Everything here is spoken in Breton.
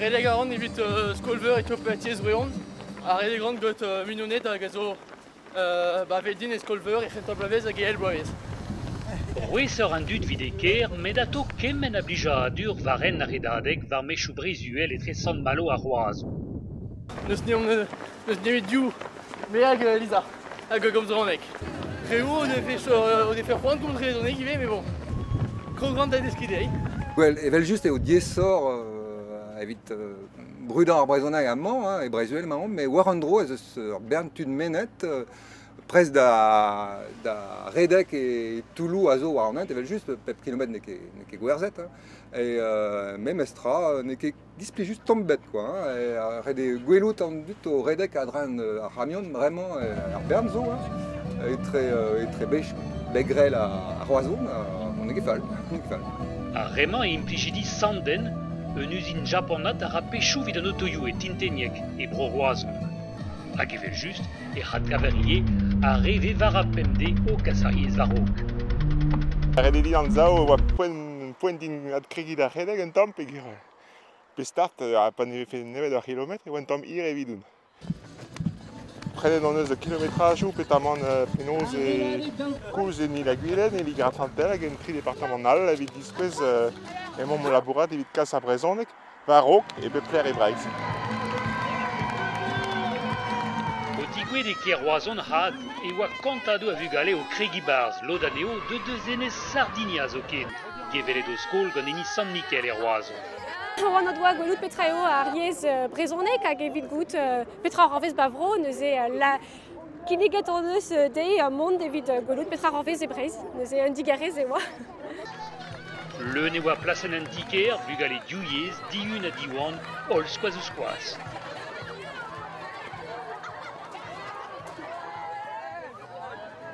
Redek a ran evit Skolveur e Tiez Breon, ha redek ran gant mignoned hag a zo ba din e Skolveur e c'hentañ bloavezh hag e eil bloavezh. Rouesoc'h an dud 'vit e kêr met atao kement a blijadur war hent ar redadeg war maezioù Breizh-Uhel etre Sant-Malo ha Roazhon. N'eus nemet div, me hag Lisa, hag gomz brezhoneg. Reoù o defe c'hoant komz brezhoneg ivez, met bon, krog ran da deskiñ dezhi. Well, evel-just eo diaesoc'h evit brudañ ar brezhoneg amañ, hein, e Breizh-Uhel emaomp, met war an dro ez eus ur bern tud mennet prest da redek e toulloù a zo war an hent, evel-just, pep kilometr n'eo ket gwerzhet. Hein. E memes tra, n'eo ket displijus tamm ebet, quoi. Hein. Ret eo gwelout an dud o redek a-dreñv ar c'hamion, bremañ, ar bern zo, hein, etre Begrel ha Roazhon, n'eo ket fall. N'eo ket fall. Ar re-mañ e implijidi Sanden, un uzin japanat a ra pechoù evit an otoioù e Tintenieg, e Bro-Roazhon. Hag evel-just e adkaver ivez ar re vez war ar pemdez o kas ar yezh war-raok. Ret eo din anzav e oa poent din adkregiñ da redek un tamm peogwir pe start ha pa ne vefe nemet ur c'hilometr e oa un tamm hir evidoun. Prenet hon eus kilometrajoù petamant penaos e koulz en Il-ha-Gwilen, e Liger-Atlantel hag en tri departamant all evit diskouez emaomp o labourat evit kas ar brezhoneg war-raok e pep lec'h e Breizh. O tigouezh e kêr Roazhon avat e oa kantadoù a vugale o kregiñ 'barzh, lod anezho deuet eus enez Sardinia zoken, gevellet o skol gant hini Sant-Mikel e Roazhon. C'hoant o doa gwelout petra eo ar yezh brezhonek hag evit goût petra c'hoarvez ba vro neuze la kinniget hon eus dezhe mont evit gwelout petra c'hoarvez e Breizh. Neuze un digarez e oa. Leun e oa plasenn an ti-kêr, bugale div yezh, dihun ha diwan, holl skoaz-ouzh-skoaz.